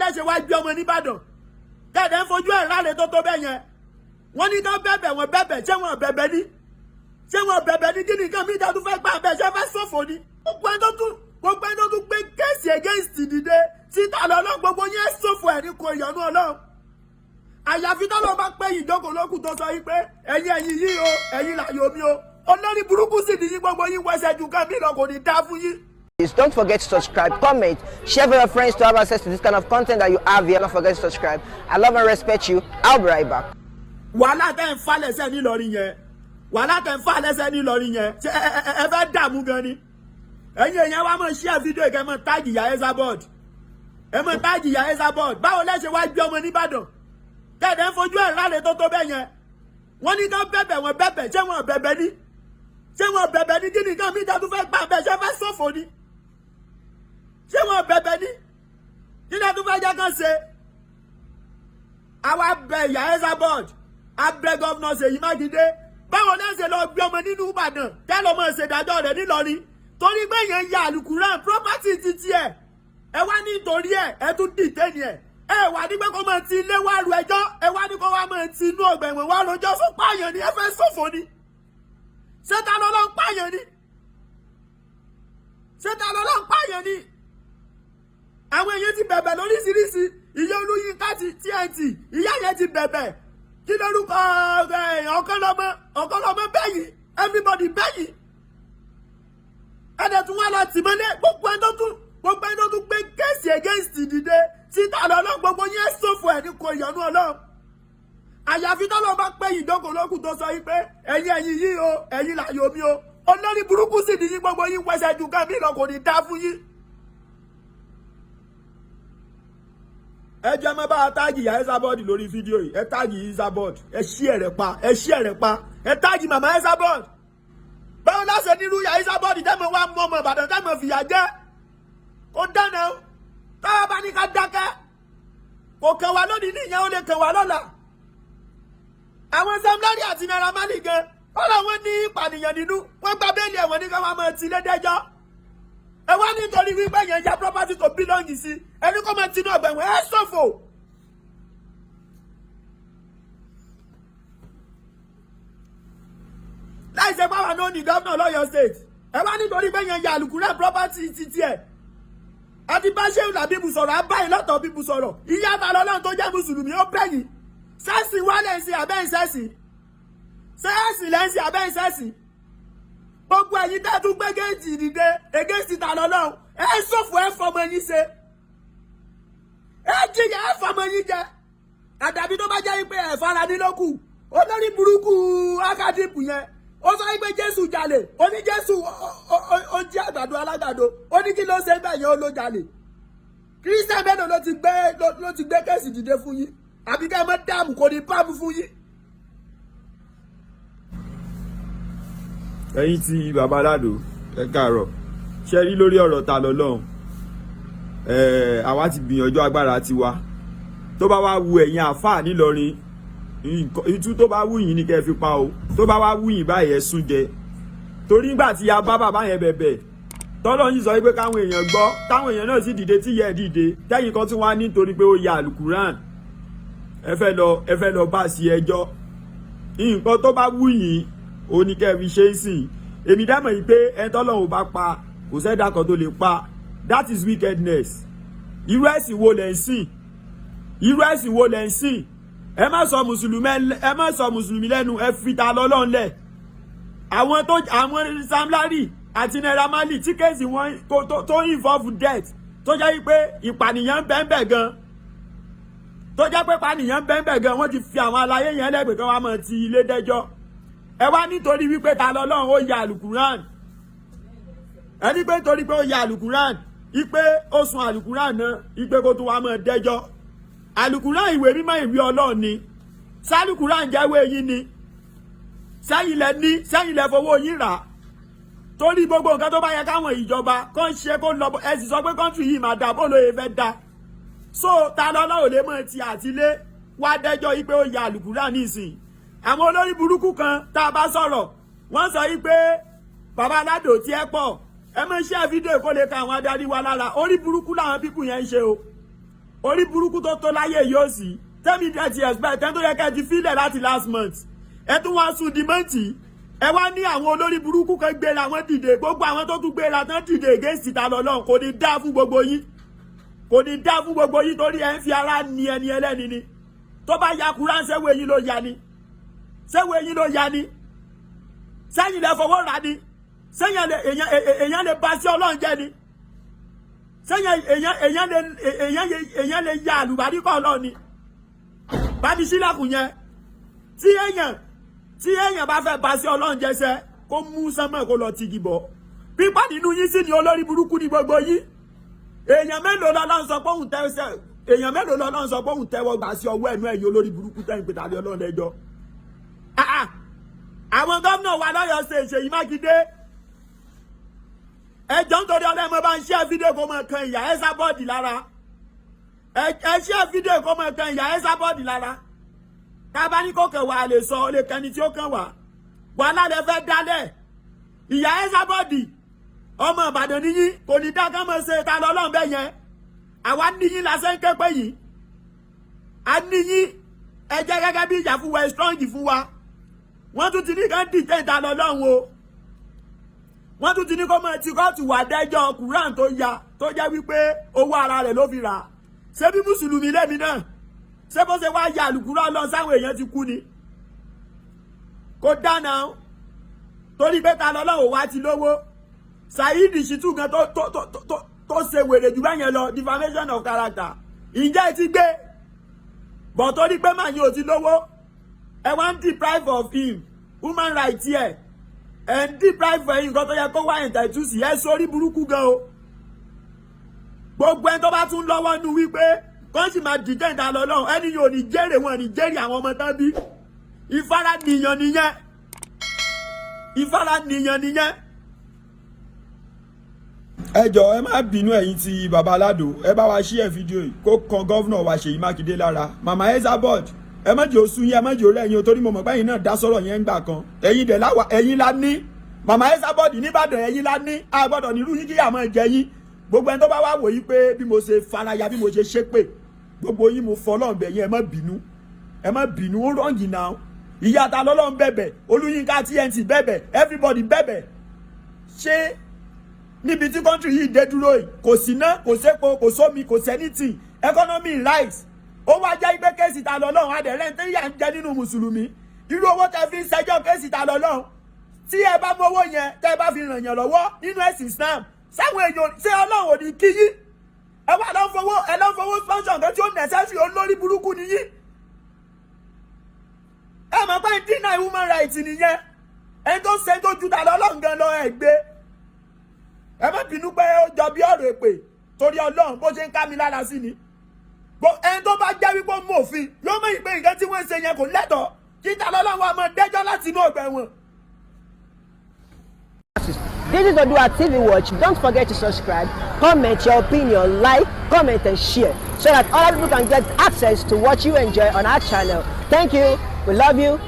Lẹ́sẹ̀ wá gbé ọmọ nìbàdàn kẹ́ẹ̀dẹ̀ ń fojú ẹ̀ ráre tó tó bẹ́ẹ̀ yẹn. Wọ́n ní ká bẹ̀bẹ̀, wọ́n bẹ̀bẹ̀. Ṣé wọ́n bẹ̀bẹ̀ ní? Ṣé wọ́n bẹ̀bẹ̀ ní? Kí ni nǹkan mi ìjà tún fẹ́ gbà bẹ́ẹ̀? Ṣé fẹ́ ṣòfò ni? Gbogbo ẹni tó tún gbé case against dìde síta lọ́lọ́, gbogbo yẹn ṣòfò ẹ̀ ní kò ìyọnú Ọlọ́run, àyàfi tọ́lọ́ bá pé ìjókòó lókùn tó sọ yìí pé ẹ̀yin yìí o, ẹ̀yin làyò mi o. Olórí burúkú sì nìyí, gbogbo yín wẹsẹ̀ ju kan mí lọ, kò ní dá fún yín. Please don't forget to subscribe, comment, share with your friends to have access to this kind of content that you have here. Don't forget to subscribe. I love and respect you. I'll be right back. Wàhálà tẹ́ ń fa lẹ́sẹ̀ nílọrin yẹn, wàhálà tẹ́ ń fa lẹ́sẹ̀ nílọrin yẹn, ṣé ẹ fẹ́ dààmú gan ni? Ẹ̀yin èèyàn wa, máa share fídíò ìkẹ́, máa tag ìyá Esabod, ẹ máa tag ìyá Esabod. Báwo lẹ́sẹ̀ wá gbé ọmọ nìbàdàn kẹ́ẹ̀dẹ̀ ń fojú ẹ̀ ráre tó tó bẹ́ẹ̀ yẹn? Wọ́n ní ká bẹ̀bẹ̀, wọ́n bẹ̀bẹ̀. Ṣé wọ́n bẹ̀bẹ̀ ní? Ṣé wọ́n bẹ̀bẹ̀ ní? Kí ni nǹkan mi ìjà tún fẹ́ gbà bẹ́ẹ̀? Ṣé fẹ́ ṣòfò ni? Ṣé wọ́n bẹ̀bẹ̀ ní? Kí ni a tún fẹ́ jẹ́ kán ṣe? Àwa bẹ ìyá Esabod, abẹ Governor Ṣèyí Mákindé. Báwo náà ṣe lọ gbé ọmọ nínú Ìbàdàn tẹ́lọ̀ mọ́ ṣèdájọ́ rẹ̀ nílọrin torí pé yẹn ya àlùkùrán property títí ẹ̀? Ẹ wá nítorí ẹ̀, ẹ tún detain ẹ̀. Ẹ wà ní pé kó máa ti ilé wá ru ẹjọ́, ẹ wá ní kó wá máa ti inú ọgbà ẹ̀wọ̀n wá rojọ́ fún pààyàn ni. Ẹ fẹ́ ṣòfò ni? Ṣé ta lọ́lọ́ ń pààyàn ni? Ṣé ta lọ́lọ́ ń pààyàn ni? Àwọn èèyàn ti bẹ̀bẹ̀ lóríṣiríṣi. Ìyá Olúyinká ti TNT, ìyá yẹn ti bẹ̀bẹ̀. Kí lórúkọ Ọ̀kanlọ́mọ? Ọ̀kanlọ́mọ bẹ́yìn, everybody bẹ́yìn. Ẹ̀dẹ̀ tún wá lọ tìmọ́lé. Gbogbo ẹni tó tún gbé case against dìde síta lọ́lọ́, gbogbo yẹn ṣòfò ẹ̀ ní kò ìyọnú Ọlọ́run, àyàfi tọ́lọ́ bá pé ìjókòó lókùn tó sọ yìí pé ẹ̀yin yìí o, ẹ̀yin làyò mi o. Olórí burúkú sì nìyí, gbogbo yín wẹsẹ̀ ju kan mí lọ, kò ní dá fún yín. Ẹ jẹ́ mọ́ bá a tag ìyá Esabod lórí fídíò yìí. Ẹ tag Esabod, ẹ ṣí ẹ̀rẹ̀ pa, ẹ ṣí ẹ̀rẹ̀ pa, ẹ tag màmá Esabod. Báwo láṣẹ nírú ìyá Esabod tẹ́mọ̀ wá mú ọmọ Ìbàdàn tẹ́mọ̀ fìyà jẹ́? Kó dáná táwa bá ní ká dákẹ́, kò kàn wá lónìí ní ìyẹn, ó lè kàn wá lọ́la. Àwọn Sam Larry àti Naira Marley gan, ó làwọn ní ìpànìyàn nínú, wọ́n gba bail, ẹ̀wọ̀n ní ká wọ́n máa ti lé dẹ́jọ́. Ẹ wá nítorí wípé yẹn ya property tó belong sí ẹni, kó máa tinú ọgbà ẹ̀wọ̀n. Ẹ ṣòfò. Láì ṣe pàwọn náà ní gómìnà lọ́yọ̀ State. Ẹ wá nítorí pé yẹn ya àlùkùrẹ́ property ti tiẹ̀. Àti bá Ṣéun Làbíbù sọ̀rọ̀, abáyé lọ́tọ̀ bíbù sọ̀rọ̀. Ìyá ta lọ́lọ́run tó jẹ́ mùsùlùmí, ó bẹ̀yìn sẹ́sìn wálẹ̀ ń ṣe abẹ́ ìṣẹ́sìn sẹ́ẹ̀sì lẹ́ ń ṣe abẹ́ ìṣẹ́sìn. Gbogbo ẹ̀yin tẹ́ tún gbé géèjì dìde against ta lọ́lọ́run, ẹ ṣòfò, ẹ fọmọ yín ṣe, ẹ jìyà, ẹ fọmọ yín jẹ. Àdàbí tó bá jẹ́ pé ẹ fara ní lókù. Olórí burúkú akadìpù yẹn, ó sọ pé Jésù jalè. Ó ní Jésù ó jí àgbàdo alágbàdo. Ó ní kí ló ṣe bẹ́ẹ̀ yẹn? Ó ló jalè. Kírísítẹ̀ mélòó ló ti gbé case dìde fún yín? Àbí ká ẹ má dààmú, kò ní bámu fún yín. Ẹ̀yin tí baba aládò, ẹ káàárọ̀. Ṣe rí lórí ọ̀rọ̀ ta lọ́lọ́run, àwa ti gbìyànjú agbára tiwa. Tó bá wá wu ẹ̀yin àáfàá nílọrin, ìtú tó bá wù yín ni kẹ́ ẹ fi pa o. Tó bá wá wù yín báyìí, ẹ sún jẹ. Torí nígbà tí a bá bàbá yẹn bẹ̀bẹ̀, tọ́lọ́ yìí sọ pé káwọn èèyàn gbọ́, táwọn èèyàn náà sì dìde, tí yẹ dìde tẹ́yìn kan tún wá nítorí pé ó ya àlùkùrán, ẹ fẹ́ lọ bá sí ẹjọ́. Nǹkan tó bá wù yín, ó ní kẹ́ ẹ fi ṣe é sìn. Èmi dámọ̀ yìí pé ẹni tọ́lọ́run bá pa, kò sẹ́dá kan tó lè pa. That is wickedness. Irú ẹ̀sìn wo lẹ̀ ń sìn? Irú ẹ̀sìn wo lẹ̀ ń sìn? Ẹ má sọ mùsùlùmí, ẹ má sọ mùsùlùmí lẹ́nu. Ẹ fi ta lọ́lọ́run lẹ̀. Àwọn tó àwọn Sam Larry àti Naira Marley tí case wọn tó involve death, tó jẹ́ pé ìpànìyàn bẹ́ẹ̀ gan, tó jẹ́ pé ìpànìyàn bẹ́ẹ̀ gan, wọ́n ti fi àwọn aláyé yẹn lẹ́gbẹ̀ẹ́ kan wá mọ̀ ti ilé dẹ́jọ́. Ẹ wá nítorí wípé ta lọ́lọ́run ó ya àlùkùrán, ẹni pé nítorí pé ó ya àlùkùrán, ipe ó sun àlùkùrán náà, ipe kó tún wá mọ̀ dẹ́jọ́. Àlùkùrán, ìwé mímọ́, ìwé Ọlọ́run ni. Sálùkùrán jẹ́wé yín ni? Sẹ́yìn lẹ ní, sẹ́yìn lẹ fowó yín rà? Torí gbogbo nǹkan tó bá yẹ káwọn ìjọba kàn ṣe kó lọ, ẹ sì sọ pé country yìí máa dà, bó lóye fẹ́ da? So ta lọ́lọ́ ò lè mọ̀ ti àtìlé wá dẹ́jọ́ yìí pé ó ya àlùkùrán nísìnyí? Àwọn olórí burúkú kan tá a bá sọ̀rọ̀, wọ́n sọ yìí pé bàbá aládò tí ẹ pọ̀, ẹ mọ̀ ṣe fídíò kó lè ka àwọn adarí wa lára. Orí burúkú làwọn people yẹn ń ṣe o. Orí burúkú tó tó láyé yóò sí tẹ́mi dẹ̀ ti expect ẹ̀ tó yẹ kẹ́ ẹ ti fílẹ̀ láti last month. Ẹ tún wá sùn di month. Ẹ wá ní àwọn olórí burúkú kan gbéra wọn dìde. Gbogbo àwọn tó tún gbéra tán dìde against ta lọ́lọ́run, kò ní dá fún gbogbo yín, kò ní dá fún gbogbo yín, torí ẹ ń fi ara ní ẹni ẹlẹ́ni ni. Tó bá ya kúrán, sẹ́wọ́ eyín ló ya ni? Sẹ́wọ́ eyín ló ya ni? Sẹ́yìn lẹ fọwọ́ rà ni? Sẹ́yìn èèyàn lè ba sí Ọlọ́run jẹ́ ni? Sẹ́yìn èèyàn lè ya àlùbáríkọ̀ Ọlọ́run ni? Bá mi sílẹ̀kùn yẹn. Tí èèyàn bá fẹ́ ba sí Ọlọ́run jẹ́sẹ́, kó mú sánmọ̀, kó lọ tigi bọ̀. Pípa nínú yín sí ni olórí burúkú ni gbogbo yín. Èèyàn mélòó lọ́lọ́run sọ pé òun tẹ́ èèyàn mélòó lọ́lọ́run sọ pé òun tẹ́wọ́ gbà sí ọwọ́ ẹ̀nu ẹ̀yìn olórí burúkú tẹ́yìn pé tàbí Ọlọ́run lẹ́jọ́? Àwọn gómìnà wa lọ́yọ̀ọ́ ṣe, Ṣèyí Mákindé, ẹjọ́, nítorí ọlọ́mọ bá ń ṣe fídíò kó máa kan ìyá Esabod lára. Ẹ ṣe fídíò kó máa kan ìyá Esabod lára. Ká bá ní kó kàn wá lè sọ, ó lè kẹni tí ó kàn wá. Wàhálà lè fẹ́ dálẹ̀. Ìyá Esabod, ọmọ Ìbàdàn níyí, kò ní dá kán mọ̀ ṣe ta lọ́lọ́run bẹ́ẹ̀ yẹn. Àwa níyín lásán ń ké pé yìí a níyín. Ẹ jẹ́ gẹ́gẹ́ bí ìyá fún wa, ẹ strong fún wa. Wọ́n tún ti ní kán dìtẹ́ ìta lọ́lọ́run o. Wọ́n tún ti ní kó máa ti kóòtù wà dẹ́jọ́ Quran tó ya, tó jẹ́ wípé owó ara rẹ̀ ló fi rà á. Ṣé bí mùsùlùmí lẹ́mi náà, ṣé bó ṣe wá ya àlùkùránì lọ sáwọn èèyàn ti kú ni? Kò dáná torí pé ta lọ́lọ́run wá ti lówó. Saheed Shittu gan tó ṣe wèrè jù báyẹn lọ, defamation of character, ǹjẹ́ ẹ ti gbé bọ̀? Torí pé màá yín ò ti lówó, ẹ wá ń deprive of him human right ẹ ẹ ń deprive ẹ̀yin nǹkan tó yẹ kó wá entitled sí. Ẹ sórí burúkú gan o. Gbogbo ẹni tó bá tún lọ́wọ́ nu wípé kọ́ sì máa dìde ìta lọ́lọ́run, ẹni yóò ní jèrè wọn, ní jèrè àwọn ọmọ tán bí. Ìfara nìyàn nìyẹn, ìfara nìyàn nìyẹn. Ẹ jọ̀ọ́, ẹ má bínú. Ẹ̀yin ti baba aládò, ẹ bá wa share fídíò yìí kó kan governor wa Ṣèyí Mákindé lára. Màmá Esabod, ẹ má jẹ́ oṣù yín, ẹ má jẹ́ orí ẹ̀yin o, torí mo mọ̀ pé ẹ̀yin náà dá sọ̀rọ̀ yẹn ń gbà kan. Ẹ̀yin dẹ̀ láwa, ẹ̀yin la ní. Màmá Esabod nìbàdàn, ẹ̀yin la ní. A gbọ́dọ̀ nírú yín kíyà máa jẹ yín. Gbogbo ẹni tó bá wá wò yí pé bí mo ṣe faraya, bí mo ṣe ṣépè, gbogbo yín, mo fọlọ́run bẹ̀ yín, ẹ má bínú, ẹ má bínú. Ó wrong náà. Ìyá ta lọ́lọ́run bẹ̀bẹ̀, Olúyínká TNT bẹ̀bẹ̀, everybody bẹ̀bẹ̀. Ṣé níbi tí country yìí dé dúró yìí, kò sí ná, kò sépo, kò sómi, kò sí anything, economy rise, ó wá jẹ́ pé case ta lọ́lọ́run adẹ̀rẹ́ ń tẹ́yà ń jẹ nínú mùsùlùmí? Irú owó tẹ fi ń ṣẹjọ́ case ta lọ́lọ́run, tí ẹ bá mówó yẹn, tẹ́ ẹ bá fi ràn yàn lọ́wọ́ nínú ẹ̀sìn Islam, sáwọn èèyàn, ṣé Ọlọ́run ò ní kí yín? Ẹ wá lọ́ fowó, ẹ lọ́ fowó sponsor nǹkan tí ó necessary. Olórí burúkú ni yín. Ẹ mọ̀ pé deny human rights nìyẹn. Ẹni tó ṣe tó ju ta lọ́lọ́run gan lọ, ẹ gbé. Ẹ má bínú pé ó jọ bí ọ̀rọ̀ èpè, torí Ọlọ́run, bó ṣe ń ká mi lára sí ni. Ẹni tó bá jẹ́ wípé ó mú òfin yóò mọ̀ ìpè nǹkan tí wọ́n ń ṣe yẹn kò lẹ́tọ̀ọ́ kí ta lọ́lọ́run wa máa dẹ́jọ́ láti inú ọgbà ẹ̀wọ̀n. This is Odua TV Watch. Don't forget to subscribe, comment your opinion, like, comment, and share so that other people can get access to what you enjoy on our channel. Thank you. We love you.